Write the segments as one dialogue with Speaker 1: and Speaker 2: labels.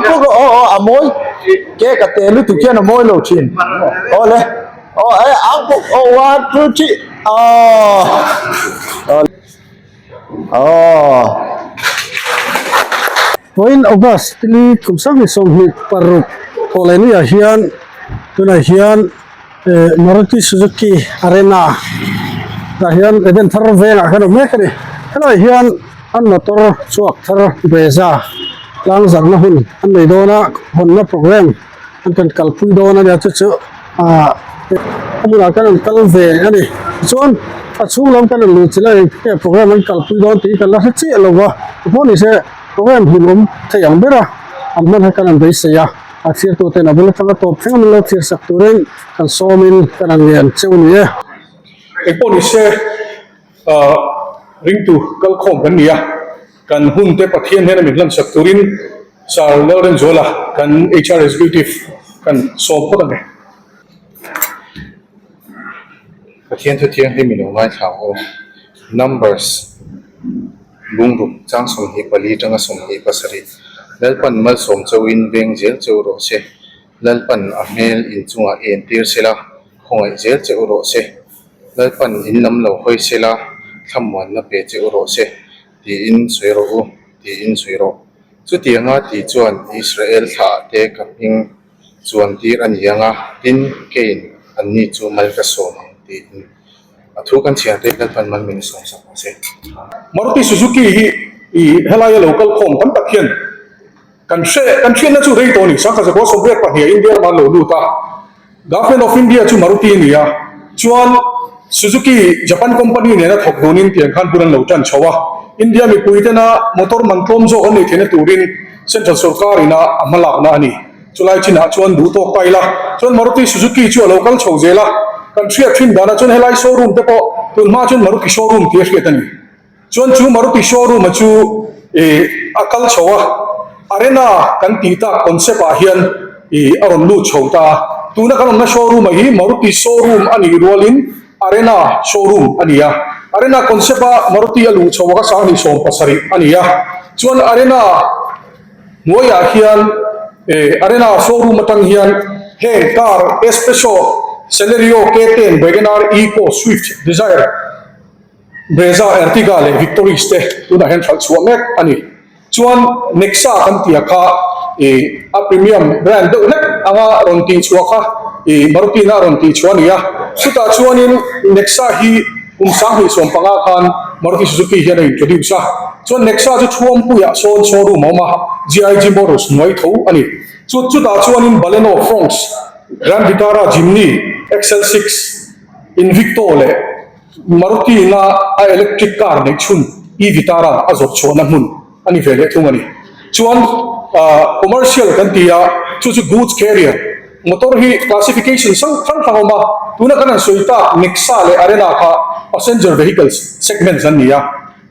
Speaker 1: puk rawh aw aw a mawi cake a te lutuk hian a mawi lo thin aw le aw e ang puk aw one two three aw aw.
Speaker 2: Vawiin August li kum 2026 thawhlehniah hian tunah hian eh Maruti Suzuki Arena tah hian event thar vengah hian a awm mek a ni. Helaiah hian an motor chhuak thar Brezza tlang zarhna hun an nei dawn a, hawnna programme an kan kalpui dawn a nia chu chu ah a hmunah khan an kal ve a ni. Tichuan a chhung lam kan rawn luh chilh a engtikah programme an kalpui dawn tih hi kan la hre chiah lo va, pawh ni se. Program hlimawm thei ang ber a, an hman kha kan han beisei a, a thirtu ten a bul atanga tawp thleng min lo thir sak turin kan sawmin kan han ngen cheu ni e.
Speaker 3: Engpawh ni se, ringtu kalkhawm kan ni a, kan hun te Pathian hnena min hlan sak turin Sir Lalremzuala kan HR Executive kan sawm phawt ang e.
Speaker 4: Pathian thu thianghlim i lo ngaithla ang aw. Numbers. Bungruk chang 24 tanga 27, Lalpan malsawm chauhin veng zel cheu rawh se, Lalpan a hmel inchungah en tir sela, khawngaih zel cheu rawh se, Lalpan in lam lo hawi sela, thlamuanna pe cheu rawh se, tiin sawi rawh u, tiin sawi rawh. Chutianga ti chuan Israel thlah te ka hming chuan tir a ni ang a, tin, keiin anni chu mal ka sawm ang, tiin. A thu kan chhiar te Lalpan mal min sawm sak ang che.
Speaker 3: Maruti Suzuki hi i helaia lo kal khawm tam tak hian kan hre kan hriatna chu rei tawh a ni. Sangkhat zakua 82 ah India ramah an lo lut a, Government of India chu Maruti a ni a, chuan Suzuki Japan company nena thawk dunin tiang khan hun an lo tan chho a, India mipui tena motor man tlawm zawk an neih theihna turin Central sorkar ina a hmalakna a ni. Chulai chinah chuan duh tawk ta ila chuan Maruti Suzuki chu a lo kal chho zel a, kan hriat thin danah chuan helai showroom te pawh tun hma chuan Maruti showroom tih a hriat a ni. Chuan chu Maruti showroom a chu ih a kal chho a, Arena kan tih tak concept ah hian ih a rawn lut chho ta a. Tuna kan awmna showroom a hi Maruti showroom a nih rualin Arena showroom a ni a. Arena concept a Maruti a luh chho a ka 2017 a ni a. Chuan Arena Hnuaiah hian Arena showroom atang hian heng car S-Presso, Celerio, K-ten, Wagon-R, Eco, Swift, Dzire, Brezza, Ertiga leh Victoris te tunah hian hralh chhuah mek a ni. Chuan Nexa kan tih kha a premium brand deuh hlek anga rawn tih chhuah kha Maruti-in a rawn tih chhuah a ni a. Chutah chuanin Nexa hi Kum 2015 khan Maruti Suzuki hian a introduce a, chuan Nexa chu Thuampuiah sawn showroom a awm a, GIG Motors hnuai tho a ni. Chu chutah chuanin Baleno, Fronx, Grand Vitara, Jimny, XL6, Invicto leh Maruti ina a electric car neih chhun e-Vitara a zawrh chhuahna hmun a ni ve leh thung a ni. Chuan commercial kan ti a, chu chu goods carrier. Motor hi classification hrang hrang a awm a, tuna kan han sawi tak Nexa leh Arena kha passenger vehicles segments an ni a,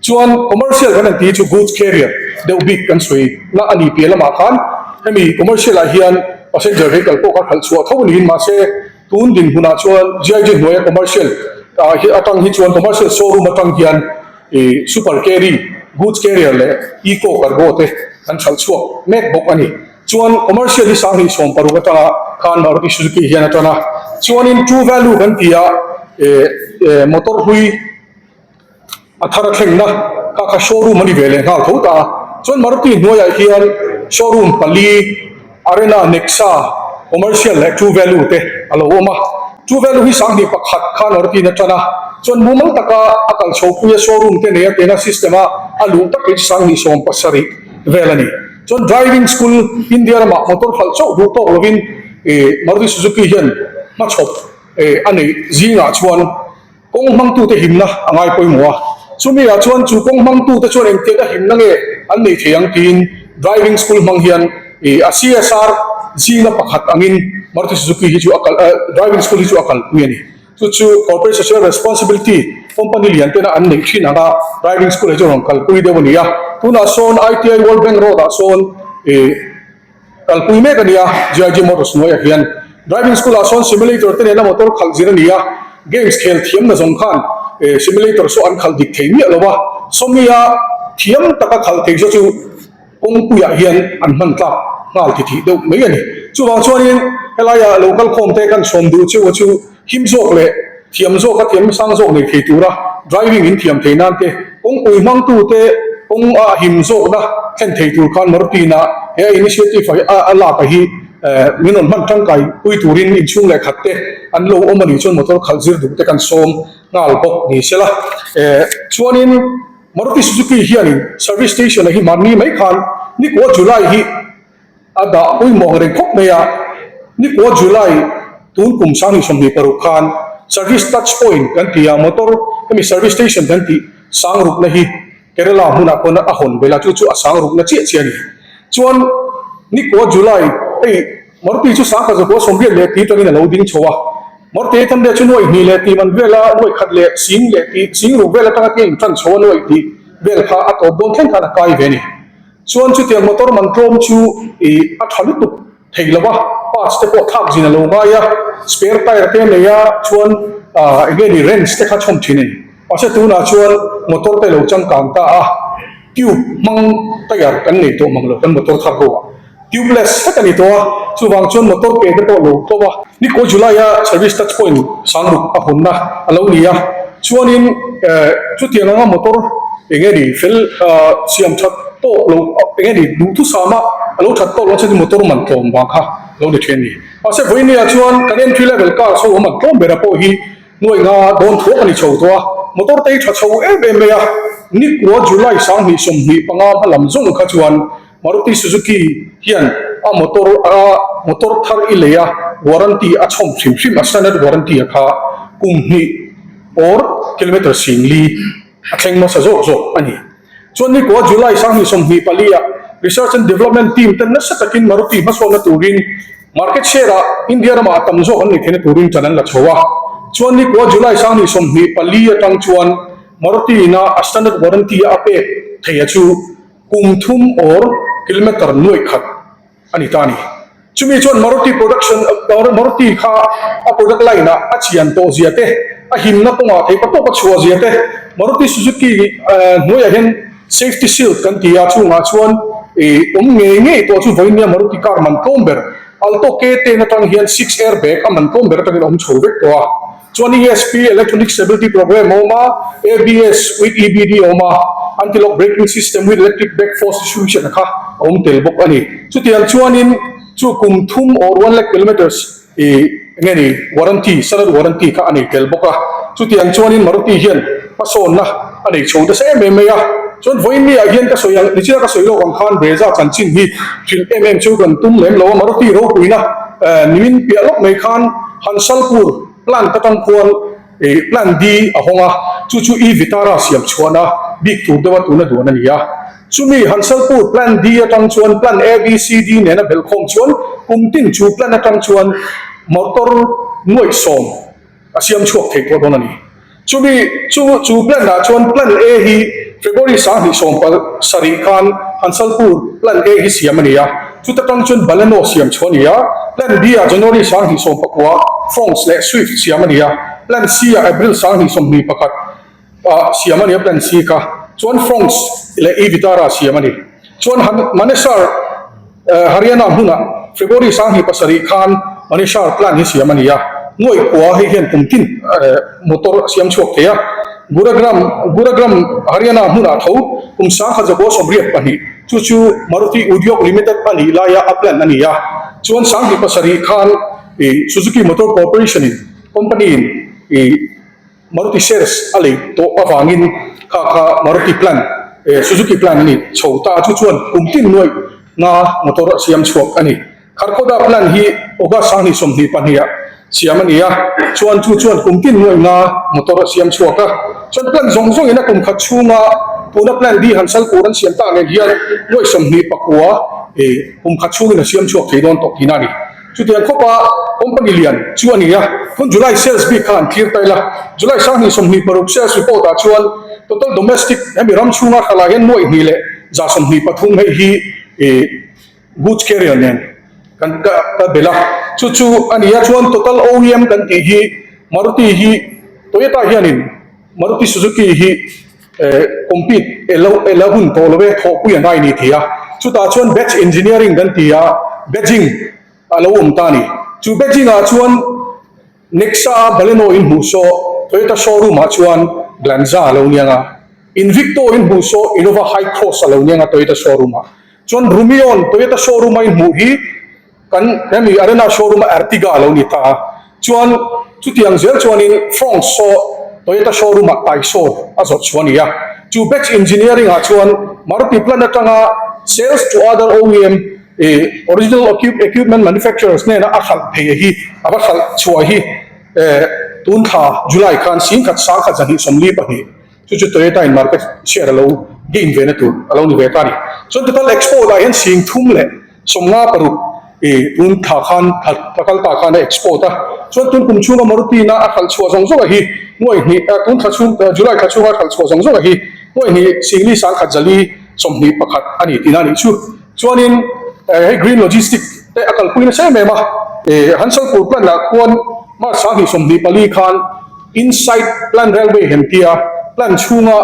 Speaker 3: chuan commercial kan han tih hi chu goods carrier deuh bik kan sawi na a ni piah lamah khan hemi commercial ah hian passenger vehicle pawh kha khalh chhuah tho a niin mahse tun dinhmunah chuan GIG hnuaia commercial ah hi atang hi chuan commercial showroom atang hian ih super carry goods carrier leh eco cargo te kan hralh chhuak mek bawk a ni. Chuan commercial hi 2016 atanga khan Maruti Suzuki hian a tan a, chuanin true value kan ti a, eh motor hlui a thar a thlengna kha kha showroom a ni ve leh nghal tho ta a, chuan Maruti hnuaiah hian showroom pali Arena, Nexa, commercial leh true value te a lo awm a, true value hi 2001 khan Maruti in a tan a, chuan mumal taka a kal chho pui a showroom te nei a tena system a a luh tak hi 2017 vel a ni. Chuan driving school India ramah motor khalh chauh duh tawk lovin Maruti Suzuki hian hmachhawp a neih zingah chuan kawng hmangtute himna a ngai pawimawh a. Chumi ah chuan chu kawng hmangtute chuan engtiang a himna nge an nei thei ang tiin driving school hmang hian a CSR zinga pakhat angin Maruti Suzuki hi chu a kal driving school hi chu a kalpui a ni. Chu chu Corporate Social Responsibility company lian tena an neih thin anga driving school hi chu rawn kalpui deuh a ni a. Tunah sawn ITI World Bank Road ah sawn ih kalpui mek a ni a, GIG Motors hnuaiah hian. Driving school ah sawn simulator te nena motor khalh zir a ni a, games khel thiam na zawng khan ih simulator saw an khalh dik thei miah lo a, sawmia thiam taka khalh thei saw chu kawngpuiah hian an hman tlak. nghal tithih deuh mai a ni. Chuvang chuanin helaia lo kal khawm te kan sawm duh cheu a chu him zawk leh thiam zawk a thiam sang zawk nei thei tura driving in thiam thei nan te kawngpui hmangtu te kawng a him zawkna thlen thei tur khan Maruti na he a initiative a a lak a hi min rawn hman tangkai pui turin inchhung leh khat te an lo awm a nih chuan motor khalh zir duh te kan sawm nghal bawk ni sela. Chuanin Maruti Suzuki hianin service station a hi mahni mai khan nikua July hi a dah pawimawh ang reng khawp mai a, nikua July tun kum 2026 khan service touch point kan ti a, motor hemi service station kan tih sang rukna hi Kerala hmunah pawn a hawn belh a, chu chu a sang rukna chiah chiah a ni. Chuan nikua July hei Maruti chu 1980 leh ti tangin a lo ding chho a, Maruti eitan vel chu nuaih hnih leh tih man vela nuaih khat leh sing leh tih sing ruk vel atanga tia intan chho a nuaih tih vel kha a tawp dawn thleng khan a kai ve a ni. Chuan chutiang motor man tlawm chu ih a tha lutuk thei lo a, parts te pawh thlak zin a lo ngai a, spare tyre te a nei a, chuan ah eng nge ni wrench te kha chhawm thin a ni. Mahse tunah chuan motor te lo changkang ta a, tube hmang tyre kan nei tawh mang lo kan motor thar ho ah. Tubeless vek a ni tawh a, chuvang chuan motor ke te pawh lo tlawm a. Nikua July-a service touch point sangruk a hawnna a lo ni a, chuanin chutiang anga motor eng nge ni fel siam that tawk lo eng nge ni duhthusama a lo that tawk loh chuan motor man tlawm vang kha a lo ni thin a ni. Mahse vawinia chuan kan entry level cars ho a man tlawm bera pawh hi nuaih nga dawn thuak a ni chho tawh a, motor te hi tha chho em em mai a, nikua July 2025 hma lam zawng kha chuan Maruti Suzuki hian a motor a motor thar i lei a warranty a chhawm hrim hrim a standard warranty a kha kum hnih or kilometer sing li a thleng hmasa zawk zawk a ni. Chuan nikua July 2024 ah Research and Development team ten nasa takin Maruti hmasawnna turin market share ah India ramah a tam zawk an nei theihna turin ṭan an la chho a. Chuan nikua July 2024 atang chuan Maruti ina a standard warranty a pek theih a chu Kum thum or kilometer nuaih khat a ni ta a ni. Chumi chuan Maruti production Maruti kha a product line ah a chian tawh zia te, a himna kawngah theih patawp a chhuah zia te, Maruti Suzuki hnuaiah hian safety shield kan ti a, chungah chuan ih awm ngei ngei tawh chu vawiin nia Maruti car man tlawm ber Alto K10 atang hian six air bag a man tlawm ber atangin a awm chho vek tawh a. Chuan ESP, Electronic Stability Program, a awm a, ABS with EBD a awm a, Anti-lock Braking System with Electric Brake Force Distribution a kha a awm tel bawk a ni. Chutiang chuanin chu kum thum or one lakh kilometres ih eng nge ni warranty, standard warranty kha a nei tel bawk a. Chutiang chuanin Maruti hian hmasawnna a nei chho nasa em em mai a. Chuan vawiin ah hian ka sawi ang, nichina ka sawi lawk ang khan Brezza chanchin hi hrilh em em chu kan tum lem lo a, Maruti ropuina nimin piah lawk mai khan Hansalpur plant atang khuan ih plant D a hawng a, chu chu E Vitara siam chhuahna bik tur deuha tuna duan a ni a. Chumi Hansalpur plant D atang chuan plant A, B, C, D nena belhkhawm chuan kum tin chu plant atang chuan motor nuaih sawm a siam chhuak thei tawh dawn a ni. Chumi chu chu plan ah chuan plan A hi February 2027 khan Hansalpur plan A hi siam a ni a, chuta tang chuan Baleno siam chhuah a ni a, plan B ah January 2019 Fronx leh Swift siam a ni a, plan C ah April 2021 ah siam a ni a plan C kha chuan Fronx leh e-Vitara siam a ni. Chuan Manesar Haryana hmunah February 27 khan Manesar plant hi siam a ni a, nuaih kua hei hian kum tin motor a siam chhuak thei a. Gurugram Gurugram Haryana hmunah tho kum 1982 chu chu Maruti Udyog Limited a nih laia a plant a ni a. Chuan 27 khan Suzuki Motor Corporation in company in Maruti shares a lei tawh avangin kha kha Maruti plant eh Suzuki plant a ni chho ta chu chuan kum tin nuaih nga motor a siam chhuak a ni. Kharkhoda plant hi August 2022 ah siam a ni a, chuan chu chuan kum tin nuaih nga motor a siam chhuak a. Chuan plant zawng zawngin a kum khat chhunga tuna plant D Hansalpur an siam tak nen hian nuaih 29 eh kum khat chhungin a siam chhuak thei dawn tawh tihna a ni. Chutiang khawpa company lian chu a ni a, tun July sales bik kha an thlir ta ila. July 2026 sales report ah chuan total domestic hemi ram chhunga hralah hian nuaih hnih leh 123 hei hi ih goods carrier nen kan ka ka belh a. Chu chu a ni a, chuan total OEM kan tih hi Maruti hi Toyota hianin Maruti Suzuki hi compete elo ela hun tawh lo e, thawhpui a ngai ni thei a. Chutah chuan batch engineering kan ti a, badging a lo awm ta a ni. Chu badging ah chuan Nexa a Baleno in hmuh saw Toyota showroom ah chuan Glanza a lo niang a, Invicto in hmuh saw Innova Hycross a lo niang a Toyota showroom ah chuan Rumion Toyota showroom a in hmuh hi Kan hemi Arena showroom a Ertiga a lo ni ta a, chuan chutiang zel chuanin Fronx saw Toyota showroom ah Taisor a zawrh chhuah a ni a. Chu batch engineering ah chuan Maruti plant atanga sales to other OEM ih original equipment manufacturers hnena a hralh phei hi a va hralh chhuah hi tun thla July khan singkhat sangkhat 242 Chu chu Toyota in market share a lo gain ve na tur a lo ni ve ta a ni. Chuan total export ah hian 36,600 i tun thla khan thla kal ta khan a export a. Chuan tun kum chhunga Maruti ina a hralh chhuah zawng zawng a hi nuai hnih tun thla chhung July thla chhunga a hralh chhuah zawng zawng a hi nuai hnih singli sangkhat zali 21 a ni tihna a nih chu. Chuanin hei green logistic te a kalpui nasa em em a. Hansalpur plant ah khuan March 2024 khan Inside Plant Railway hem tia plant chhunga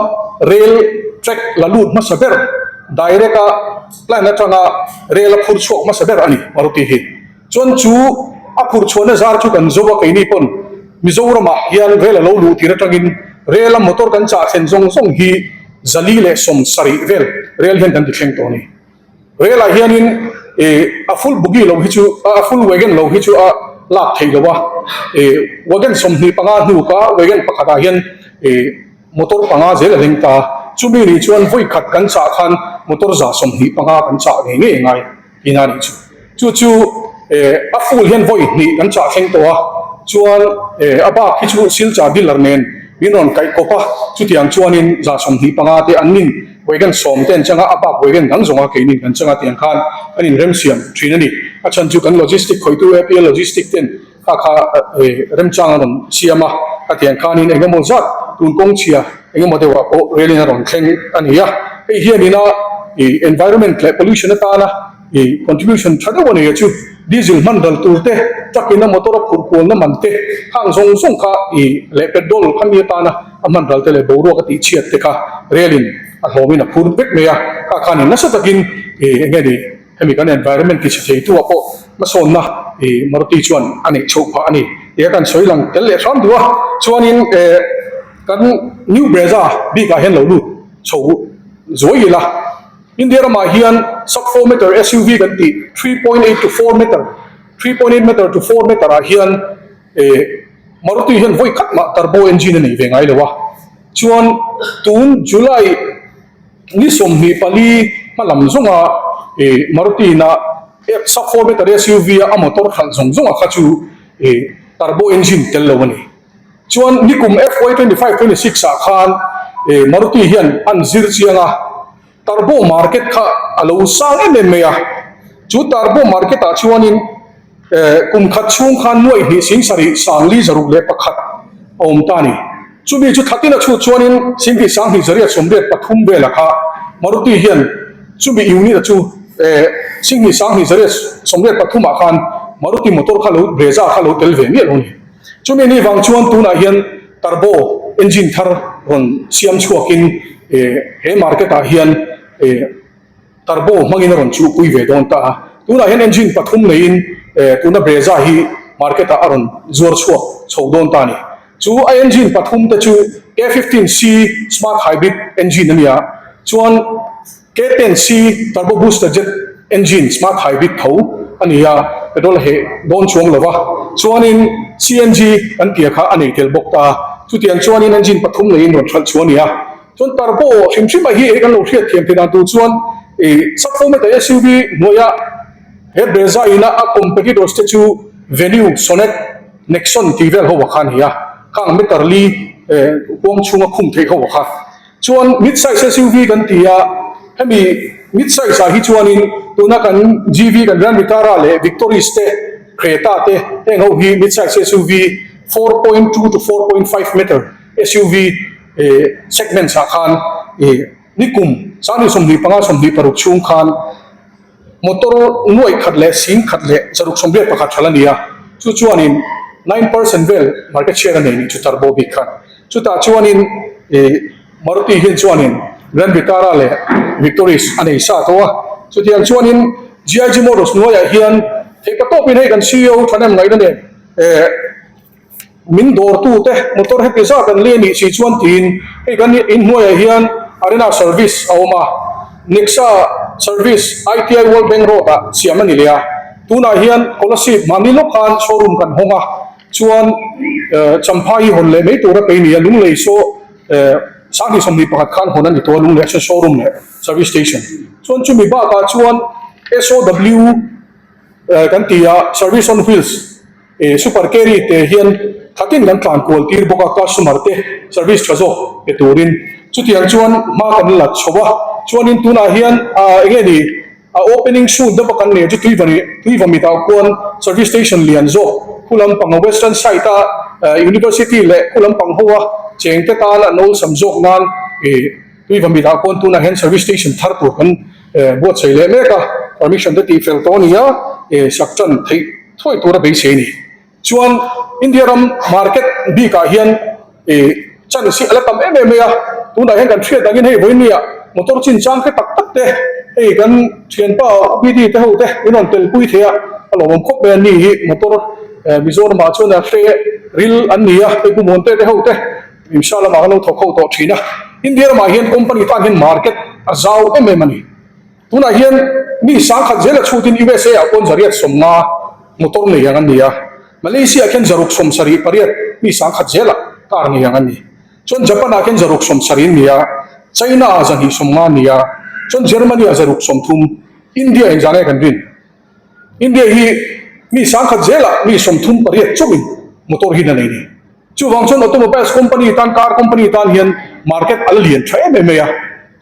Speaker 3: rail track la lut hmasa ber, direct a plant atanga rail a phur chhuak hmasa ber a ni Maruti hi. Chuan chu a phur chhuahna zar chu kan zo a keini pawn Mizoramah hian rail a lo luh tir atangin rail a motor kan chah thlen zawng zawng hi 470 vel rail hian kan ti thleng tawh a ni. Rail ah hianin ih a full bogie lo hi chu a full wagon lo hi chu a lak theih lo a, ih wagon 25 hnu kha wagon pakhat ah hian ih motor panga zel a leng ta a, chumi nih chuan vawi khat kan chah khan motor 125 kan chah ngei ngei a ngai tihna a nih chu. Chu chu eh a full hian vawi hnih kan chah thleng tawh a, chuan eh a bak hi chu Silchar dealer nen min rawn kaih kawp a, chutiang chuanin 25 te an nin wagon 10 te an chang a, a bak wagon dang zawnga keinin kan chang a tiang khan kan inremsiam thin a ni. A chhan chu kan logistic khawitu APL logistic ten Kha kha remchang a rawn siam a, ka tiang khanin eng emaw zat tun kawng chhia eng emaw deuhah pawh relin a rawn thleng a ni a. Hei hianin a environment leh pollution atana contribution tha deuh a nei a chu diesel hman dal tur te, truck in a motor a phurh kualna man te, khang zawng zawng kha leh petrol khami atana a hman ral te leh boruak a tihchhiat te kha relin a hlawmin a phur vek mai a. Kha khanin nasa takin eng nge ni Hemi kan environment ti chhe theitu ah pawh hmasawnna ih Maruti chuan a neih chhoh phah a ni tih a kan sawi lang tel leh hram duh a. Chuanin eh kan New Brezza bik ah hian lo lut chho zuai ila. India ramah hian sub 4 meter SUV kan tih 3.8 to 4 meter, 3.8 meter to 4 meter ah hian eh Maruti hian vawi khat mah turbo engine a nei ve ngai lo a. Chuan tun July Ni 24 hma lam zawnga ih Maruti ina sub 4 meter SUV a a motor khalh zawng zawnga kha chu ih turbo engine tel lo a ni. Chuan nikum FY 25 26 ah khan ih Maruti hian an zir chiang a, turbo market kha a lo sang em em mai a. Chu turbo market ah chuanin Kum khat chhung khan nuaih hnih 70 sangli 101 a awm ta a ni. Chumi chu thatin a chhut chuanin 10 sanghnih zariat 83 velah kha Maruti hian chumi unit a chu 10 sanghnih zariat 83 ah khan Maruti motor kha lo Brezza kha lo tel ve miah lo a ni. Chumi ni vang chuan tunah hian turbo engine thar rawn siam chhuakin he market ah hian Turbo hmangin a rawn chuhpui ve dawn ta a, tunah hian engine pathum neiin tuna Brezza hi market ah a rawn zuar chhuak chho dawn ta a ni. Chu a engine pathum te chu K15C Smart Hybrid engine a ni a, chuan K10C Turbo Booster Jet engine Smart Hybrid tho a ni a, petrol a heh dawn chuang lo va, chuanin CNG kan tia kha a nei tel bawk ta a, chutiang chuanin engine pathum neiin rawn hralh chhuah a ni a. Chuan turbo hrim hrim a hi hei kan lo hriat thiam theih dan tur chuan ih sub 4 meter SUV hnuaia he Brezza ina a competitors te chu Venue, Sonet, Nexon tih vel ho a kha a ni a, khang meter li eh huang chhunga khum theih ho a kha. Chuan mid size SUV kan ti a, hemi mid size ah hi chuanin tuna kan GV kan Grand Vitara leh Victoris te, Creta te heng ho hi mid size SUV 4.2 to 4.5 meter SUV segments ah khan nikum 2025 26 chhung khan motor nuaih khat leh sing khat leh 681 thala a ni a, chu chuanin 9% vel market share a nei nih chu turbo bik khan. Chutah chuanin Maruti hian chuanin Grand Vitara leh Victoris a nei sa tawh a. Chutiang chuanin GIG Motors hnuaiah hian theihpatawpin hei kan ceo thahnem ngaihna nen eh min dawrtute motor heti zat an lei a nih si chuan tiin hei kan inhnuaiah hian Arena Service a awm a, Nexa Service ITI World Bank Road ah siam a ni leh a, tunah hian Kolasib mahni lawk khan showroom kan hawng a, chuan Champhai hi hawn leh mai tur a pei ni a, Lunglei saw 2021 khan hawn a ni tawh a, Lunglei ah chuan showroom leh service station chuan chumi bakah chuan SOW kan ti a, Service on Wheels. Eh super carry te hian khatin kan tlan kual tir bawk a customer te service tha zawk pe turin chutiang chuan hma kan la chho a chuanin tunah hian ah enge ni a opening soon deuh a kan nei chu tuiva ni tuiva mitah khuan service station lian zawk khu lampang a western side a university leh khu lampang ho a cheng te tan an awlsam zawk nan eh tuiva mitah khuan tunah hian service station thar tur kan buatsaih leh mek a permission te tih fel tawh a ni a eh sak tan theih Thuai tura beisei a ni. Chuan India ram market bikah hian ih chance hi a la tam em em mai a, tunah hian kan hriat dangin hei vawinia motor chinchang hre tak tak te hei kan thianpa OPD te ho te min rawn telpui thei a, a lawmawm khawp mai a ni hi motor Mizoramah chuan a hre ril an ni a, hei Pu Muante te ho te Imsha lamah kan lo thawk ho tawh thin a, India ramah hian company tan hian market a zau em em a ni. Tunah hian mi sangkhat zela chhutin USA ah pawn zariat 50 motor nei ang an ni a, Malaysia ah khian 678 mi sangkhat zela car nei ang an ni. Chuan Japan ah khian 670 an ni a, China ah 250 an ni a, chuan Germany ah 630, India engzah nge kan rin? India hi mi sangkhat zela mi 38 chauhin motor hi na nei ni. Chuvang chuan automobiles company tan, car company tan hian market a la lian tha em em mai a.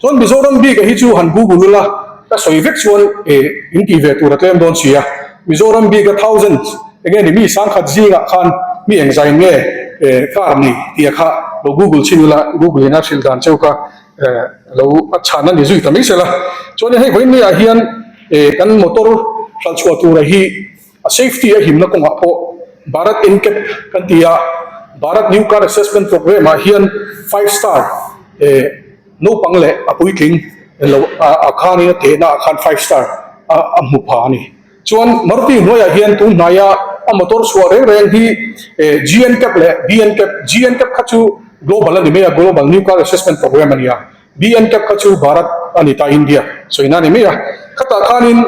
Speaker 3: Chuan Mizoram bik a hi chu han google ula ka sawi vek chuan eh in tih ve tur a tlem dawn si a. Mizoram bik a thousands enge ni mi sangkhat zingah khan mi engzain nge eh car nei tih a kha lo google chhin ula google in a hrilh dan cheu kha eh lo a chhan a ni zui ta mai sela. Chuanin hei vawiin niah hian eh kan motor hralh chhuah tura hi A safety a himna kawngah pawh Bharat NCAP kan ti a, Bharat New Car Assessment Programme ah hian five star eh naupang leh a puitling lo ah khanin a tehna ah khan five star a a hmu pha a ni. Chuan Maruti hnuaiah hian tun hnaia a motor chhuah reng reng hi eh GNCAP leh BNCAP, GNCAP kha chu global a ni mai a, Global New Car Assessment Programme a ni a, BNCAP kha chu Bharat a ni ta India sawina a ni mai a. Khatah khanin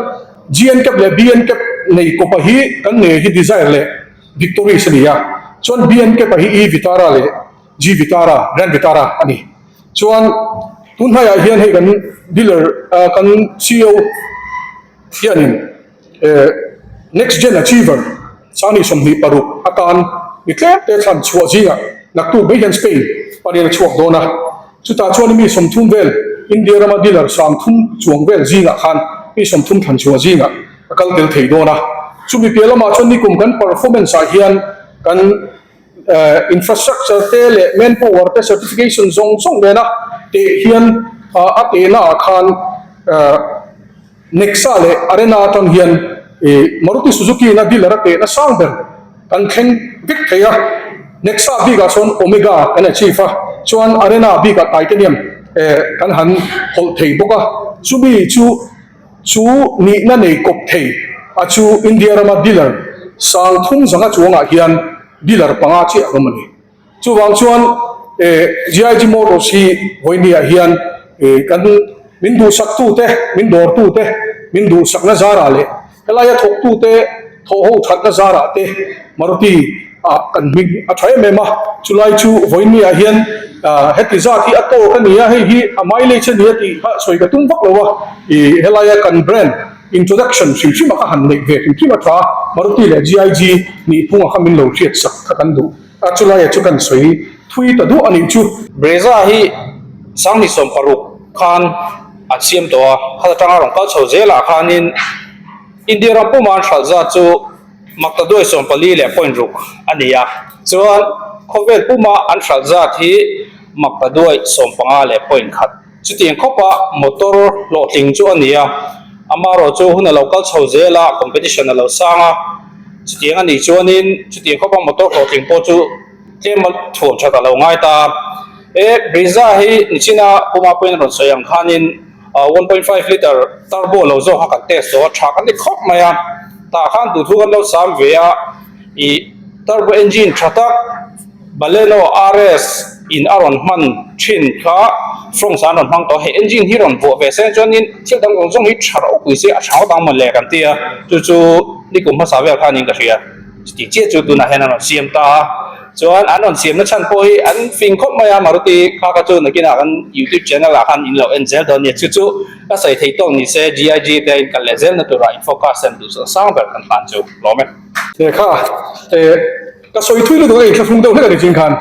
Speaker 3: GNCAP leh BNCAP nei kawpa hi kan nei hi Dzire leh Victoris a ni a. Chuan BNCAP-a hi E Vitara leh G Vitara, Grand Vitara a ni. Chuan tun hnaiah hian hei kan dealer kan ceo hianin Next Gen Achiever Sangni 26 atan mi tlem te thlan chhuah zingah naktuk mai hian Spain panin a chhuak dawn a. Chutah chuan mi 30 vel India rama dealer 30 chuang vel zingah khan mi 30 thlan chhuah zingah a kal tel thei dawn a. Chumi piah lamah chuan nikum kan performance ah hian kan infrastructure te leh manpower te certification zawng zawng nena teh hian a tehna ah khan Nexa leh Arena atang hian Maruti Suzuki in a dealer a tehna sang ber kan thleng vek thei a, Nexa bikah chuan Omega kan achieve a, chuan Arena bikah Titanium kan han hawlh thei bawk a, chumi chu chu nihna nei kawp thei a chu India rama dealer 3500 chuangah hian dealer panga chiah an awm a ni. Chuvang chuan GIG Motors hi vawinia hian kan min duhsaktute, min dawrtute, min duhsakna zarah leh helaia thawktute thawhho thatna zarah te Maruti ah kan hming a tha em em a. Chulai chu vawinia hian heti zat hi a tawk a ni a, hei hi a mileage a ni a tih kha sawi ka tum vak lo a, helaia kan brand introduction hrim hrim a ka han neih ve hrim hrim a tha Maruti leh GIG nihphunga kha min lo hriatsak kha kan duh. A chulaia chu kan sawi thui ta duah a nih chu.
Speaker 5: Brezza hi 2016 khan an siam tawh a, khat atanga rawn kal chho zelah khanin India ram puma an hralh zat chu maktaduai 14 leh point ruk a ni a, chuan khawvel puma an hralh zat hi maktaduai 15 leh point khat. Chutiang khawpa motor hlawhtling chu a ni a, amaherawhchu hun a lo kal chho zel a, competition a lo sang a, chutiang a nih chuanin chutiang khawpa motor hlawhtling pawh chu tlem a thuam that a lo ngai ta. He Brezza hi nichina Puma pawhin a rawn sawi ang khanin. 1.5 litre turbo lo zawk kha kan test tawh a, tha kan ti khawp mai a, tah khan duhthu kan lo sam ve a, ih turbo engine tha tak Baleno RS in a rawn hman thin kha Fronx ah an rawn hmang tawh a, hei engine hi rawn vuah ve se chuanin thil dang zawng zawng hi tha ropui se a tha ngawt ang mawle kan ti a, chu chu nikum hmasa vel khanin ka hria. Chuti chiah chu tunah hian an rawn siam ta a, chuan an rawn siamna chhan pawh hi an fing khawp mai a, Maruti kha kha chu nakinah kan YouTube channel ah khan in lo en zel dawn nia, chu chu ka sawi thei tawk ni se GIG te a inkal leh zel na turah in focus em duh sang ber kan hlan chu lawm e.
Speaker 3: Lehkha eh ka sawi thui lutuk a inthlahrung deuh hlek a ni chin khan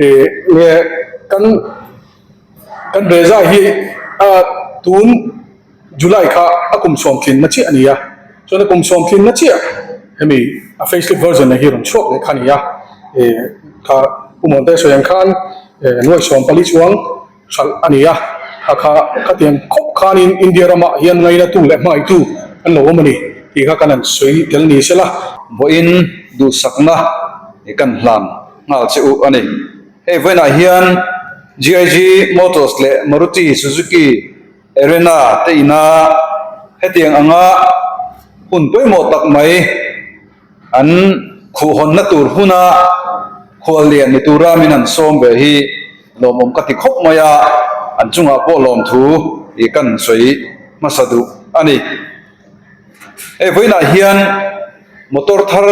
Speaker 3: eh nge kan kan Reza hi a tun July kha a kum sawm tlinna chiah a ni a, chuan a kum sawm tlinna chiah hemi a facelift version a hi rawn chhuak leh kha a ni a, eh kha Pu Muante sawi ang khan eh nuai 14 chuang hralh a ni a, kha kha khatiang khawp khanin India ramah hian ngainatu leh hmangaihtu an lo awm a ni tih kha kan han sawi tel ni sela.
Speaker 6: Vawiin duhsakna kan hlan nghal che u a ni. Hei vawiinah hian GIG Motors leh Maruti Suzuki Arena te ina hetiang anga hun pawimawh tak mai an khuhhawnna tur huna khuallian ni tura min han sawm ve hi lawmawm ka ti khawp mai a, an chungah pawh lawmthu ih kan sawi hmasa duh a ni. Hei vawiinah hian motor thar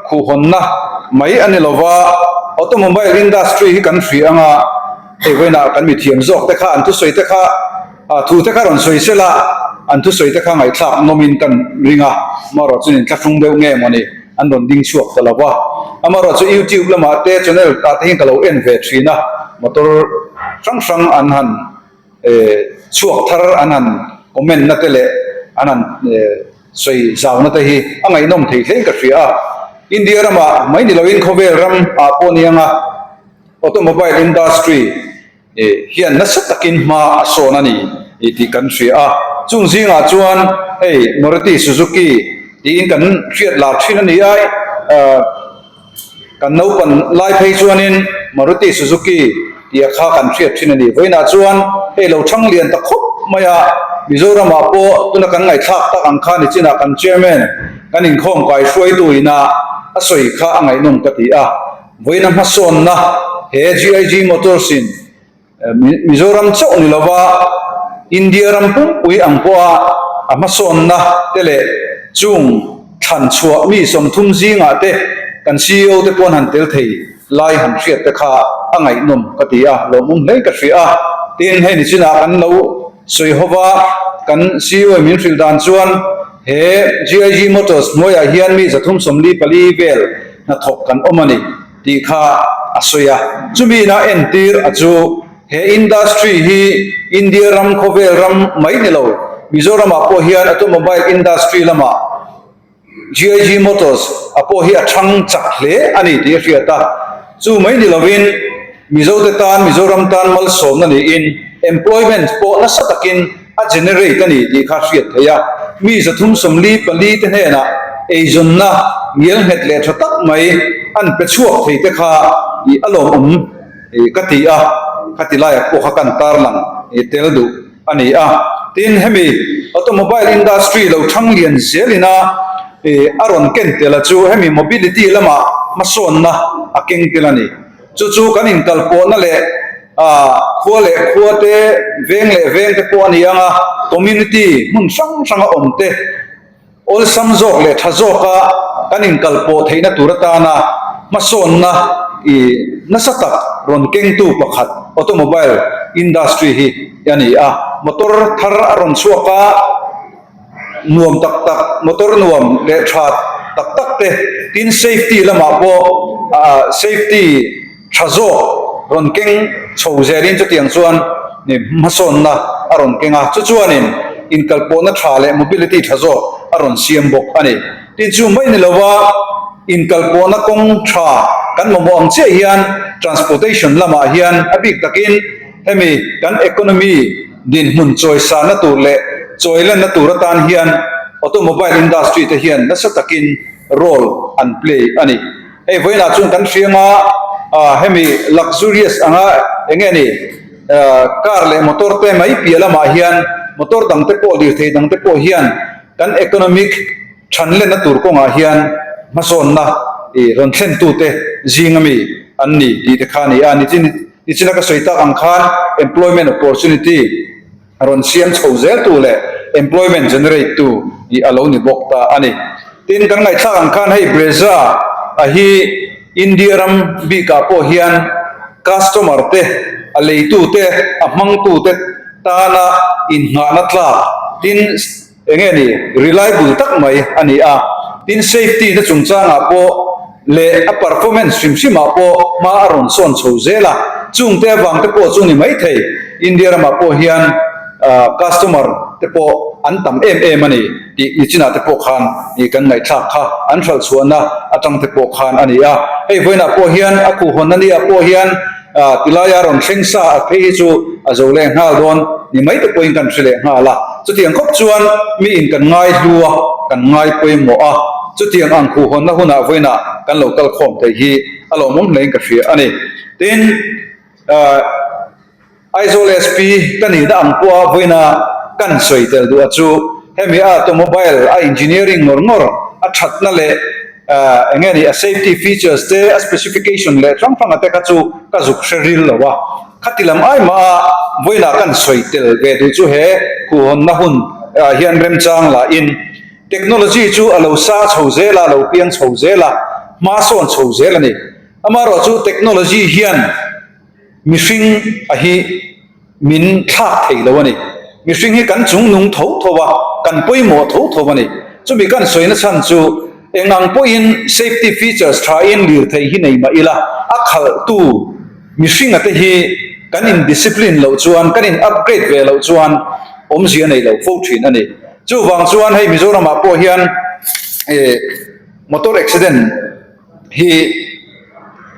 Speaker 6: khuhhawnna mai a ni lova, automobile industry hi kan hria anga hei vawiinah kan mithiam zawk te kha an thusawi te kha thu te kha rawn sawi sela an thusawi te kha ngaihthlak nawmin kan ring a, amaherawh chuan inthlahrung deuh nge mawni an rawn ding chhuak ta lova, amaherawh chu youtube lamah te channel ah te hian ka lo en ve thin a, motor hrang hrang an han chhuak thar an han comment na te leh an han sawi zau na te hi a ngaihnawm thei hle ka hria a. India ramah mai ni loin khawvel ram ah pawh ni anga automobile industry hian nasa takin hma a sawn a ni tih kan hria a. Chung zingah chuan hei Maruti Suzuki tiin kan hriat lar thin a ni a. Kan naupan lai phei chuanin Maruti Suzuki tia kha kan hriat thin a ni. Vawiinah chuan hei lo thang lian ta khawp mai a, Mizoramah pawh tuna kan ngaihthlak tak ang kha nichinah kan Chairman kan inkhawm kai hruaitu ina a sawi kha a ngaihnawm ka ti a. Vawiina hmasawnna he GIG Motors in Mizoram chauh ni lova India ram pumpui ang pawha a hmasawnna te leh chung thlan chhuah mi 30 zingah te kan ceo te pawn han tel thei lai han hriat te kha a ngaihnawm ka ti a, lawmawm hle ka hria a. Tin, hei nichinah kan lo sawi hova kan ceo in min hrilh dan chuan he GIG Motors hnuaiah hian mi 344 vel hnathawk kan awm a ni. Tih kha a sawi a. Chumi ina entir a chu he industry hi India ram khawvel ram mai ni lo, Mizoramah pawh hian automobile industry lamah GIG Motors a pawh hi a thang chak hle a ni tih a hriat a. Chu mai ni lovin Mizote tan Mizoram tan malsawmna niin employment pawh nasa takin a generate a ni tih kha hriat theih a, mi 344 te hnenah eizawnna ngialnghet leh tha tak mai an pe chhuak thei te kha ih a lawmawm ka ti a, khati laiah pawh kha kan tarlang tel duh a ni a. Tin, hemi automobile industry lo thang lian zelina a rawn ken tel a chu hemi mobility lamah hmasawnna a keng tel a ni. Chu chu kan inkalpawhna leh khua leh khua te, veng leh veng te pawh a ni ang a, community hmun hrang hranga awm te awlsam zawk leh tha zawka kan inkalpawh theihna tur atana hmasawnna ih nasa tak rawn kengtu pakhat automobile industry hi a ni a. Motor thar a rawn chhuak a. Nuam tak tak, motor nuam leh tha tak tak te, tin safety lamah pawh safety tha zawk rawn keng chho zelin chutiang chuan hmasawnna a rawn keng a, chu chuanin inkalpawhna tha leh mobility tha zawk a rawn siam bawk a ni. Tin chu mai ni lova inkalpawhna kawng tha kan mamawh ang chiah hian transportation lamah hian a bik takin hemi kan economy Dinhmun chawisana tur leh chawilanna tur atan hian automobile industry te hian nasa takin role an play a ni. Hei vawiinah chuan kan hriang a, hemi luxurious anga eng nge ni car leh motor te mai piah lamah hian motor dang te pawh lirthei dang te pawh hian kan economic thanlenna tur kawngah hian hmasawnna ih rawn thlentute zing ami an ni tih te kha a ni a. Nichin nichina ka sawi tak ang khan employment opportunity rawn siam chho zel tu leh employment generate tu ih a lo ni bawk ta a ni. Tin, kan ngaihthlak ang khan hei Brezza a hi India ram bikah pawh hian customer te, a leitu te, a hmangtu te tana innghahna tlak tin Eng nge ni, reliable tak mai a ni a, tin safety na chungchangah pawh leh a performance hrim hrimah pawh hma a rawn sawn chho zel a, chungte avang te pawh chu ni maithei, India ramah pawh hian customer te pawh an tam em em a ni tih nichinah te pawh khan kan ngaihthlak kha an hralh chhuahna atang te pawh khan a ni a, hei vawiinah pawh hian a khuhhawnna niah pawh hian Tilaia rawn thleng sa a phei hi chu a zo leh nghal dawn ni mai te pawhin kan hre leh nghal a. Chutiang khawp chuan miin kan ngai hlu a, kan ngai pawimawh a, chutiang ang khuhhawnna hunah vawiinah kan lo kal khawm thei hi a lawmawm hlein ka hria a ni. Tin, Aizawl SP ka nihna ang pawha vawiina kan sawi tel duh a chu hemi automobile a engineering ngawr ngawr a thatna leh Eng nge ni, a safety features te, a specification leh hrang hranga te kha chu ka zuk hre ril lo a. Khati lam ai mah a, vawiinah kan sawi tel ve duh chu he khuhhawnna hun ah hian remchang lah in technology chu a lo sa chho zel a, a lo piang chho zel a, hma sawn chho zel a ni. Amaherawhchu technology hian mihring a hi min thlak thei lo a ni. Mihring hi kan chung nung tho tho a, kan pawimawh tho tho a ni. Chumi kan sawina chhan chu eng ang pawhin safety features tha in lirthei hi nei mah ila, a khalhtu mihringa te hi kan in discipline loh chuan, kan in upgrade ve loh chuan awmzia nei lo fo thin a ni. Chuvang chuan hei Mizoramah pawh hian motor accident, hi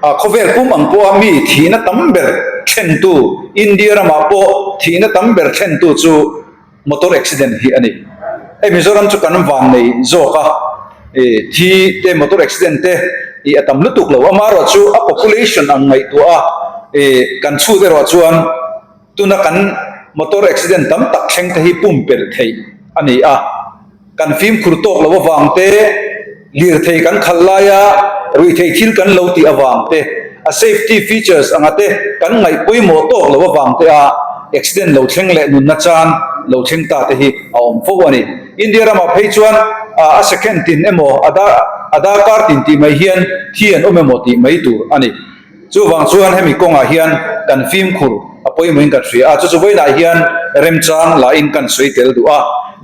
Speaker 6: a khawvel pum ang pawha mi thihna tam ber thlentu, India ramah pawh thihna tam ber thlentu chu motor accident hi a ni. Hei Mizoram chu kan van nei zawk a, i thi te motor accident te i a tam lutuk lo, amaherawh chu a population ang ngaihtuah a, i kan chhut erawh chuan tuna kan motor accident tam tak thleng te hi pumpelh theih a ni a. Kan fimkhur tawk loh avang te, lirthei kan khalh laia ruihthei thil kan lo tih avang te, a safety features anga te kan ngaih pawimawh tawk loh avang te a accident lo thleng leh nunna chan lo thleng ta te hi a awm fo a ni. India ramah phei chuan a second tin emaw a a darkar tin tih mai hian thi an awm emaw tih mai tur a ni. Chuvang chuan hemi kawngah hian kan fimkhur a pawimawhin kan hria a, chu chu vawiinah hian remchang lahin kan sawi tel duh a,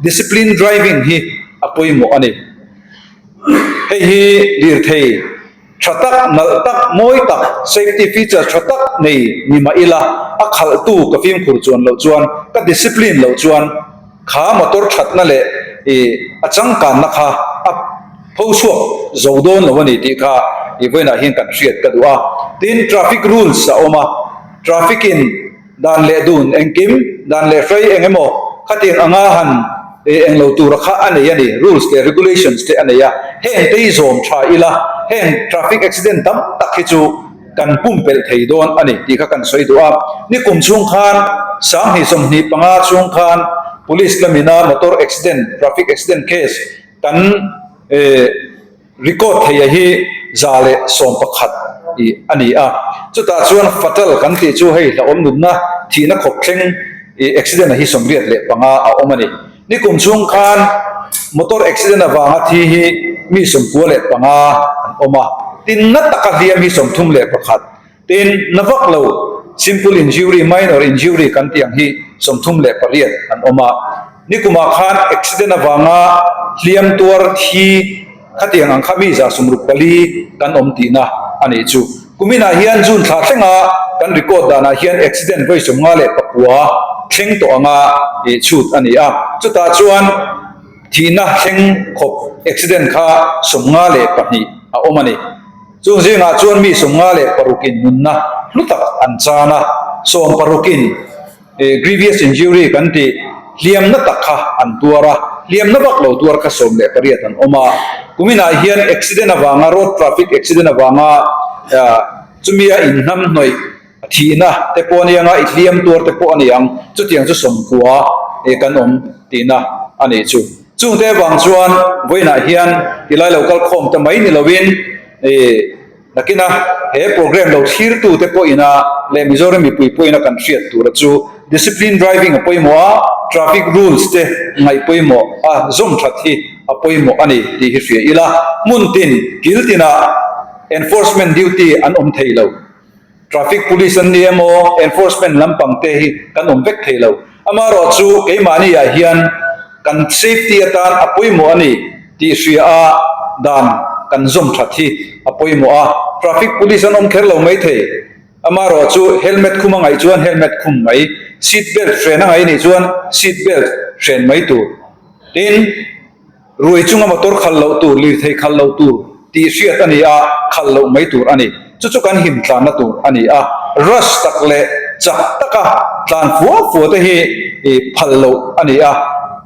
Speaker 6: discipline driving hi a pawimawh a ni. Hei hi lirthei tha tak, nalh tak, mawi tak, safety features tha tak nei ni mah ila, a khalhtu ka fimkhur chuan loh chuan, ka discipline loh chuan kha motor thatna leh a changkanna kha a Tho chhuak zo dawn lo a ni tih kha i vawiinah hian kan hriat ka duh a. Tin, traffic rules a awm a, traffic in dan leh dun engkim, dan leh hrei eng emaw khatiang anga han eng lo tura kha a nei a ni, rules leh regulations te a nei a, heng te hi zawm tha ila, heng traffic accident tam tak hi chu kan pumpelh thei dawn a ni tih kha kan sawi duh a. Nikum chhung khan 2025 chhung khan police lamina motor accident, traffic accident case, Kan record theia hi 111 i a ni a, chutah chuan fatal kan tih chu hei hlauhawm nunna thihna khawp thleng i accident a hi 75 a awm a ni. Nikum chhung khan motor accident avanga thi hi mi 95 an awm a, tinna taka hliam hi 31. Tin, na vak lo, simple injury, minor injury kan tih ang hi 38 an awm a. Nikumah khan accident avanga hliam tuar thi khatiang ang kha mi 64 kan awm tihna a nih chu. Kuminah hian June thla thlenga kan record danah hian accident vawi 59 thleng tawh anga chhut a ni a. Chutah chuan thihna thleng khawp accident kha 52 a awm a ni. Chung zingah chuan mi 56 in nunna hlu tak an chan a, 16 in grievous injury kan tih hliamna tak kha an tuar a, hliamna vak lo tuar kha 18 an awm a. Kuminah hian accident avanga road traffic accident avanga chumia inhnamhnawih thihna te pawh a ni ang a, i hliam tuar te pawh a ni ang, chutiang chu 90. kan awm tihna a nih chu. Chungte avang chuan vawiinah hian tilai lo kal khawm ta mai ni lovin nakina he programme lo thlirtute pawhina leh Mizoram mipui pawhina kan hriat tura chu discipline driving a pawimawh a, traffic rules te ngaih pawimawh a zawm that hi a pawimawh a ni tih hi hria ila, hmun tin kil tinah enforcement duty an awm thei lo. Traffic Police an ni emaw, Enforcement lampang te hi kan awm vek thei lo. Amaherawh chu keimahni ah hian kan safety atan a pawimawh a ni tih hria a dan kan zawm that hi a pawimawh a. Traffic Police an awm kher lo mai thei. Amaherawh chu helmet khum a ngaih chuan helmet khum mai, seat belt hren a ngaih nih chuan seat belt hren mai tur. Tin. Ruai chunga motor khalh loh tur, lirthei khalh loh tur tih hriat a ni a, khalh loh mai tur a ni. Chu chu kan him tlanna tur a ni a, rush tak leh chak taka tlan fua fua te hi phal loh a ni a,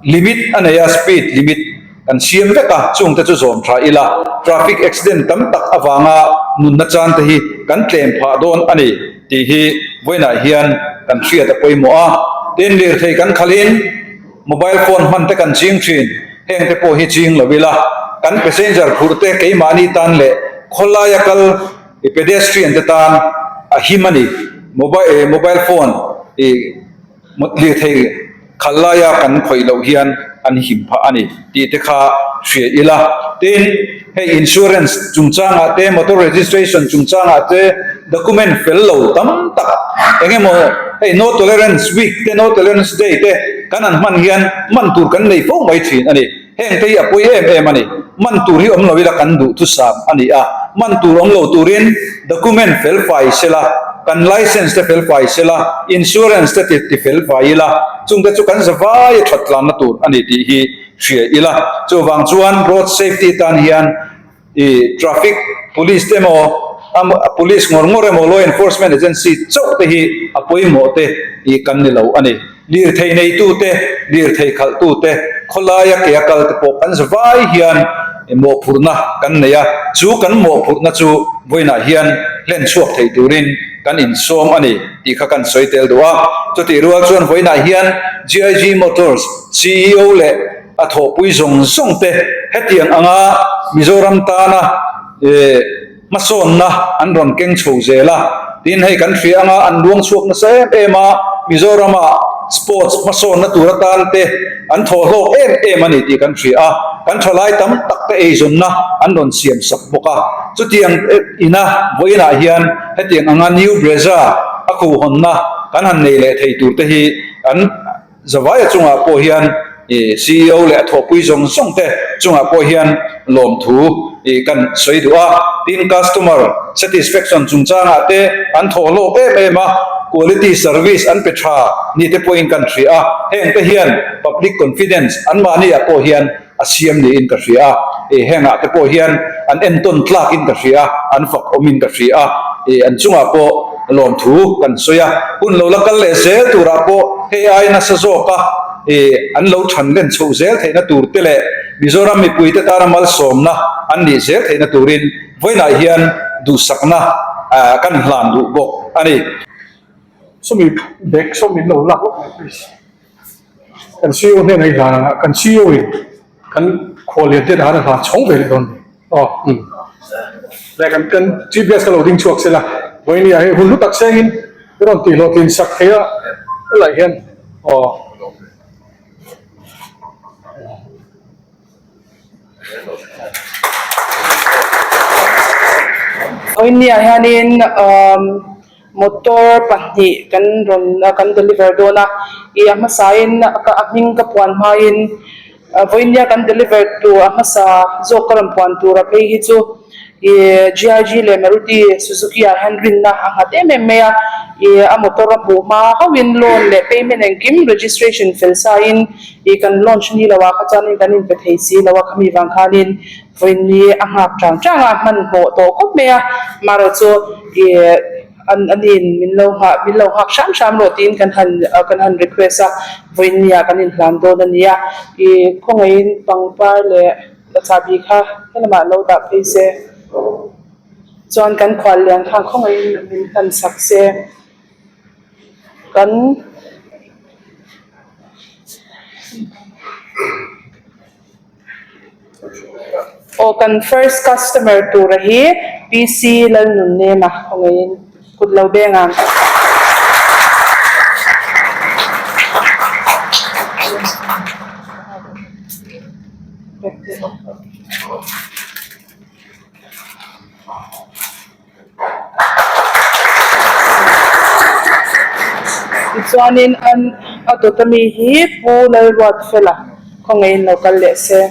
Speaker 6: limit a nei a, speed limit kan siam vek a, chung te chu zawm tha ila, traffic accident tam tak avanga nunna chan te hi kan tlem phah dawn a ni tih hi vawiinah hian kan hriat a pawimawh a, tin lirthei kan khalhin, Mobile phone hman te kan ching thin, heng te pawh hi ching lo ila, kan passenger phurh te keimahni tan leh khawlaia kal i pedestrian te tan a him a ni. Mobile mobile phone i lirthei khal laia kan khawih loh hian an him phah a ni tih te kha hria ila. Tin, hei insurance chungchangah te, motor registration chungchangah te document fel lo tam tak eng emaw hei no tolerance week te, no tolerance day te kan han hman hian man tur kan nei fo mai thin a ni. Heng te hi a pawi em em a ni. Man tur hi awm lo ila kan duh thusam a ni a, man tur awm lo turin document fel fai sela, kan license te fel fai sela, insurance te ti fel fai ila, chungte chu kan zavai a that tlanna tur a ni tih hi hria ila. Chuvang chuan road safety tan hian i traffic police te emaw a police ngawr ngawr emaw law enforcement agency chauh te hi a pawimawh te i kan ni lo a ni. Lirthei neitu te, lirthei khalhtu te, khawlaia ke a kal te pawh kan zavai hian mawhphurhna kan nei a, chu kan mawhphurhna chu vawiinah hian hlen chhuak thei turin kan insawm a ni tih kha kan sawi tel duh a. Chutih rual chuan vawiinah hian GIG Motors ceo leh a thawhpui zawng zawng te hetiang anga Mizoram tana hmasawnna an rawn keng chho zel a, tin hei kan hria anga an luang chhuak nasa em em a, Mizorama sports hmasawnna tur atan te an thaw hlawk em em a ni tih kan hria a, kan thalai tam tak te eizawnna an rawn siam sak bawk a, chutiang ina vawiinah hian hetiang anga New Brezza a khuhhawnna kan han nei leh thei tur te hi an Zavaia chungah pawh hian ceo leh a thawhpui zawng zawng te chungah pawh hian lawmthu kan sawi duh a. Tin, customer satisfaction chungchangah te an thawh hlawk em em a, quality service an pe tha ni te pawhin kan hria a. Heng te hian public confidence anmahni ah pawh hian a siam niin ka hria a, e hengah te pawh hian an entawn tlakin ka hria a, an fak awmin ka hria a, e an chungah pawh lawmthu kan sawi a, hun lo la kal leh zel turah pawh hei ai nasa zawka e an lo than len chhoh zel theihna tur te leh Mizoram mipuite tana malsawmna an nih zel theihna turin vawiinah hian duhsakna kan hlan duh bawk a ni.
Speaker 3: Sawmi bag sawm in lo lak lawk mai please. Kan CEO hnenah i hlan ang a, kan CEO in kan khuallian te dan a hlan chhawng ve leh dawn ni. Aw umm. Leh kan kan Chief Guest ka lo ding chhuak sela, vawinia hei hun hlu tak sengin i rawn tih hlawhtlin sak thei a helai hian aw.
Speaker 7: Vawinia hianin umm Motor pahnih kan rawn kan deliver dawn a, ih a hmasain a hming ka puan hmain vawinia kan deliver tur a hmasa zawk ka rawn puan tur a phei hi chu ih GIG leh Maruti Suzuki ah hian rinna a nghat em em mai a, ih a motor a hmuh hma hauhin loan leh payment engkim registration fel sain ih kan launch ni lo ah kha chuanin kan inpe thei si lo a khami vang khanin Vawiinni a nghak chang chang a, hmanhmawh tawh khawp mai a, marawh chu ih an aniin min lo nghah min lo nghak hram hram rawh tiin kan han kan han request a, vawiinni ah kan inhlan dawn a nia, ih khawngaihin pangpar leh chahbi kha helamah lo dah phei se, chuan kan khual lian khan khawngaihin min hlan sak se, kan. Aw kan first customer tura hi PC Lalnunnema khawngaihin kut lo beng ang. Tichuanin an a dawt ami hi Pu Lalruatfela khawngaihin lo kal leh se.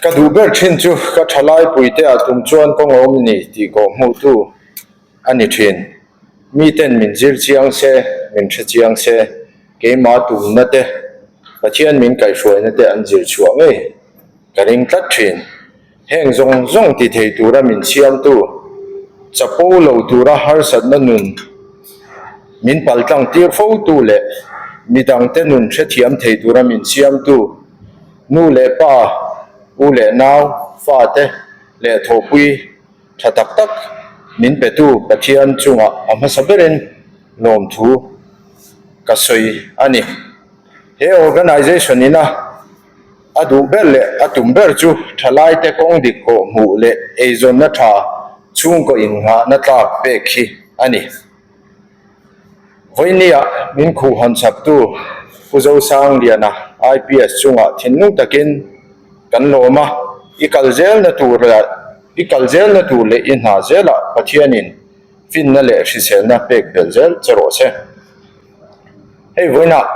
Speaker 1: Ka duh ber thin chu ka thalai puite ah tum chuan kawng a awm ni tih kawh hmuhtu a ni thin. Miten min zir chiang se, min hre chiang se, keimah tumna te, Pathian min kaihhruaina te an zir chhuah ngei ka ring tlat thin. Heng zawng zawng ti thei tura min siamtu, chapo lo tura harsatna nun min paltlang tir fotu leh midangte nun hrethiam thei tura min siamtu, Nu leh pa, u leh nau, fate leh thawhpui tha tak tak min petu Pathian chungah a hmasa berin lawmthu ka sawi a ni. He organisation ina a duh ber leh a tum ber chu thalaite kawng dik kawh hmuh leh eizawnna tha chhungkaw innghahna tlak pek hi a ni. Vawinia min khuhhawn chhaktu Pu Zosangliana IPS chungah thinlung takin kan lawm a, i kal zelna tur leh i kal zelna tur leh i hna zelah Pathianin finna leh hriselna pek belh zel che rawh se. Hei vawiinah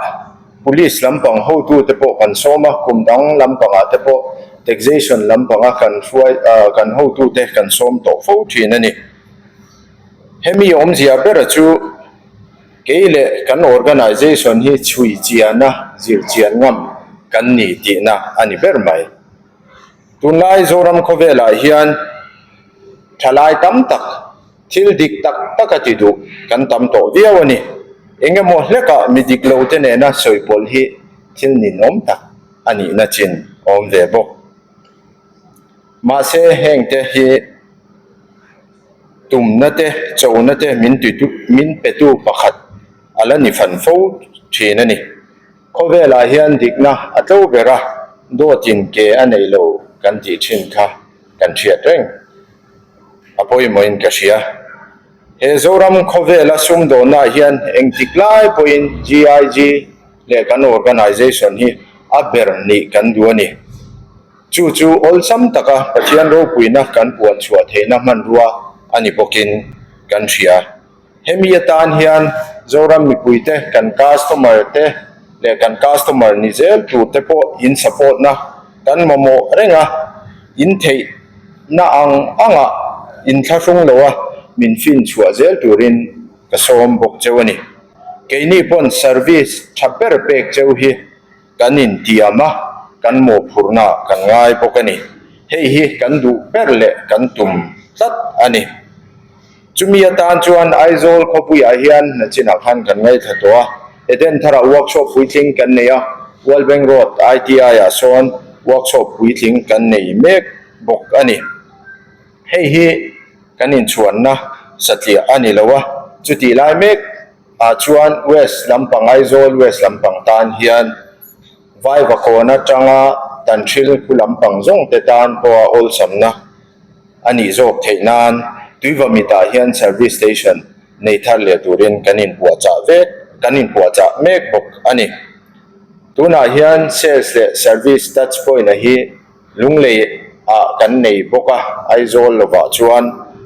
Speaker 1: Police lampang hotute pawh kan sawm a, kum dang lampangah te pawh Taxation lampanga kan hruai kan hotute kan sawm tawh fo thin a ni. Hemi awmzia bera chu kei leh kan organisation hi chhui chiana zir chian ngam kan ni tihna a ni ber mai. Tunlai Zoram khawvelah hian thalai tam tak thil dik tak tak a ti duh kan tam tawh viau a ni. Eng emaw hlekah mi dik lo te nena sawi pawlh hi thil ninawm tak a nihna chin a awm ve bawk. Mahse hengte hi. Tumna te, chona te min titu min petu pakhat a la ni fan fo thin a ni. Khawvelah hian dikna a tlo ber a, dawtin ke a nei lo kan tih thin kha kan hriat reng a pawimawhin ka hria. He Zoram khawvela sumdawnnaah hian engtik lai pawhin GIG leh kan organisation hi a ber nih kan duh a ni. Chu chu awlsam taka Pathian ropuina kan puan chhuah theihna hmanrua a ni bawkin kan hria. Hemi atan hian Zoram mipuite kan customer te leh kan customer ni zel tur te pawh in support na kan mamawh reng a, in theih na ang anga in thlahrung lo a min fin chhuah zel turin ka sawm bawk cheu a ni. Keini pawn service tha ber pek cheu hi Kan intiam a, kan mawhphurhna kan ngai bawk a ni. Hei hi kan duh ber leh kan tum tlat a ni. Chumi atan chuan Aizawl khawpuiah hian nachinah khan kan ngaithla tawh a, Eden tharah workshop puitling kan nei a, World Bank Road ITI-ah sawn workshop puitling kan nei mek bawk a ni. Hei hi kan inchhuanna satliah a ni lo a, chutih lai mek Ah chuan West lampang Aizawl West lampang tan hian Vaivakawn atanga Tanhril khu lampang zawng te tan pawha awlsamna a nih zawk theih nan Tuivamitah hian Service Station nei thar leh turin kan inpuahchah vek kan inpuahchah mek bawk a ni. Tunah hian Sales leh Service Touch Point a hi Lunglei ah kan nei bawk a, Aizawl lovah chuan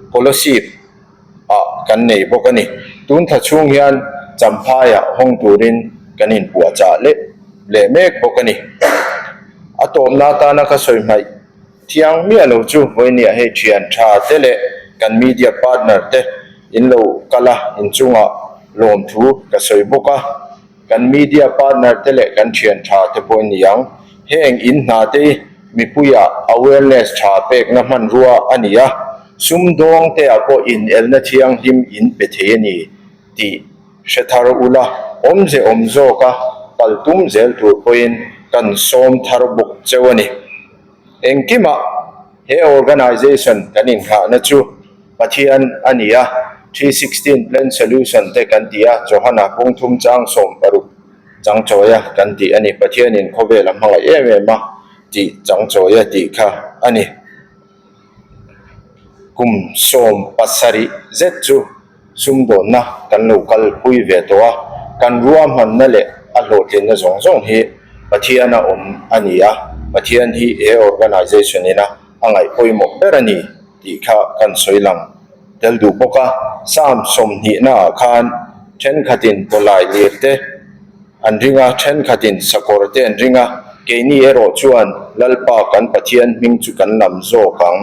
Speaker 1: Kolasib ah kan nei bawk a ni. Tun thla chhung hian Champhaiah hawng turin kan inpuahchah leh leh mek bawk a ni. A tawpna atana ka sawi hmaih thiang miah lo chu vawinia hei thian tha te leh kan media partner te in lo kal a, inchungah lawmthu ka sawi bawk a. Kan media partner te leh kan thian tha te pawh ni ang. Heng in hna te hi mipuia awareness tha pekna hmanrua a ni a, sumdawng te ah pawh inelna thianghlim in pe thei a ni tih hre thar ula. awmze awm zawka kal tum zel tur pawhin kan sawm thar bawk cheu a ni. Engkimah he organization kan inghahna chu Pathian a ni a, 3:16 Plan Solution te kan ti a, Johana kawngthum chang 16 changchawia kan tih a ni. Pathianin khawvel a hmangaih em em a tih changchawia tih kha a ni. Kum 17 zet chu sumdawnna kan lo kalpui ve tawh a, kan ruahmanna leh a hlawhtlinna zawng zawng hi Pathiana awm a ni a, Pathian hi he organization ina a ngaih pawimawh ber a ni tih kha kan sawi lang tel duh bawk a. Psalm 20 naah khan thenkhatin pawlai lir te an ring a, thenkhatin sakawr te an ring a, keini erawh chuan Lalpa kan Pathian hming chu kan lam zawk ang.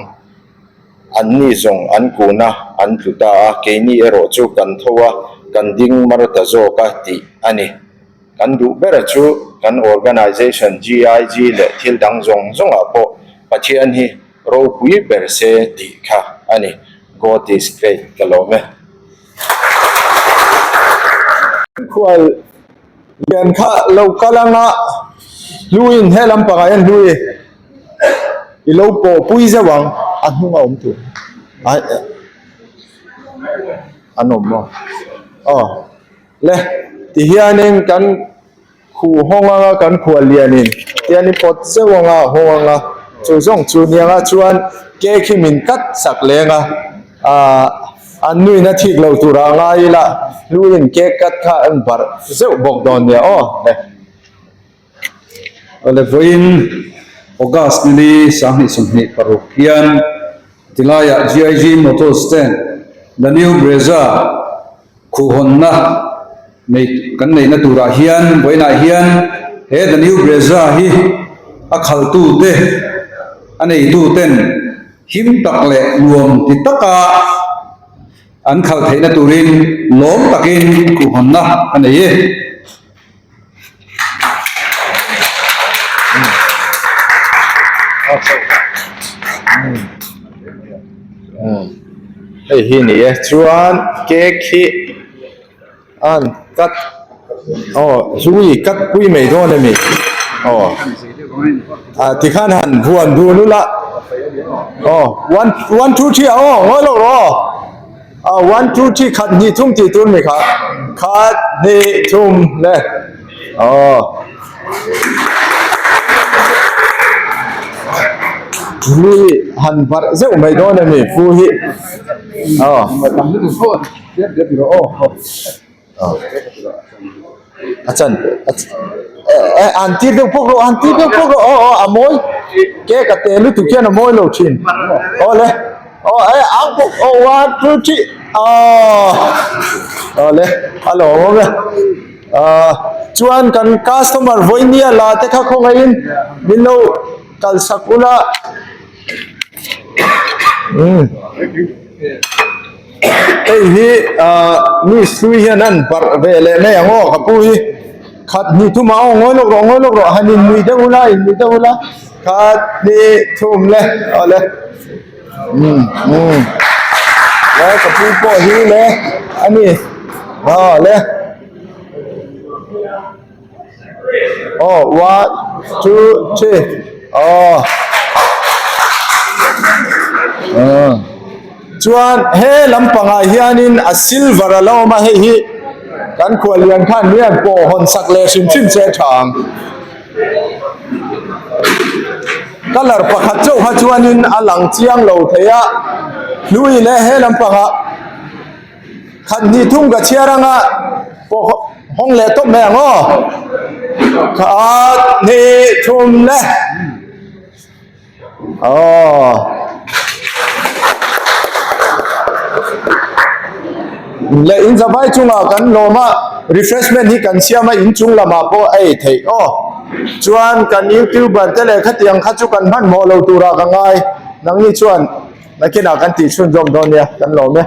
Speaker 1: Anni zawng an kun a, an tlu ta a, keini erawh chu kan tho a, kan ding mar ta zawk a tih a ni. Kan duh bera chu kan organization GIG leh thil dang zawng zawngah pawh Pathian hi ropui ber se tih kha a ni. God is great ka lawm e. Khual lian kha lo kal anga hluin he lampangah hian hlui i lo pawh pui zeuh ang a hnung a awm tur an awm maw aw le ti hianin kan khuh hawng anga kan khual lianin tianin pawt zeuh anga a hawng anga chu zawng chu nianga chuan cake hi min cut sak leng a ahh an nuin a thik lo turah a ngai ila hluin cake cut kha an barh zeuh bawk dawn nia aw le.
Speaker 6: Awle vawiin August nili 2026 hian tilaiah GIG Motors ten The New Brezza khuhhawnna nei kan neihna turah hian vawiinah hian he The New Brezza hi a khalhtute a neituten him tak leh nuam ti taka an khalh theihna turin lawm takin khuhhawnna a nei e.
Speaker 1: Hei hi ni e chuan cake hi an cut aw zui cut pui mai dawn a ni aw ah tikhan han huan dun ula aw one one two three ah aw ngawi lo rawh aw. Ah one two three khat hnih thum tih tur mi kha khat hnih thum le aw mi han barh zeuh mai dawn a ni pu hi aw A chan eh an tir deuh pawk rawh an tir deuh pawk rawh aw aw a mawi cake a te lutuk hian a mawi lo thin aw le aw eh ang pawk aw one two three aw aw le a lawm awm e ah chuan kan customer vawinia la te kha khawngaihin min lo kalsak ula umm. Hei hi ah mi hlui hian an barh ve leh mai ang aw ka pu hi khat hnih thum ah aw ngawi lawk rawh ngawi lawk rawh han in nui deuh ula in nui deuh ula khat hnih thum le aw le umm umm le ka pu pawh hi le a ni aw le. Aw one two three aw chuan he lampangah hianin a silver a lo awm a hei hi kan khuallian khan hian pawh hawn sak leh hrim hrim che a tha ang colour pakhat chauh kha chuanin a lang chiang lo thei a hlui leh he lampangah. Khat hnih thum ka chhiar anga pawh hawng leh tawp mai ang aw. Khat hnih thum le. Aw. Le in zavai chungah kan lawm a refreshment hi kan siam a inchung lamah pawh a ei theih aw. Chuan kan youtuber te leh khatiang kha chu kan hmanhmawh lo turah ka ngai. Nangni chuan nakinah kan tih chhunzawm dawn nia kan lawm e.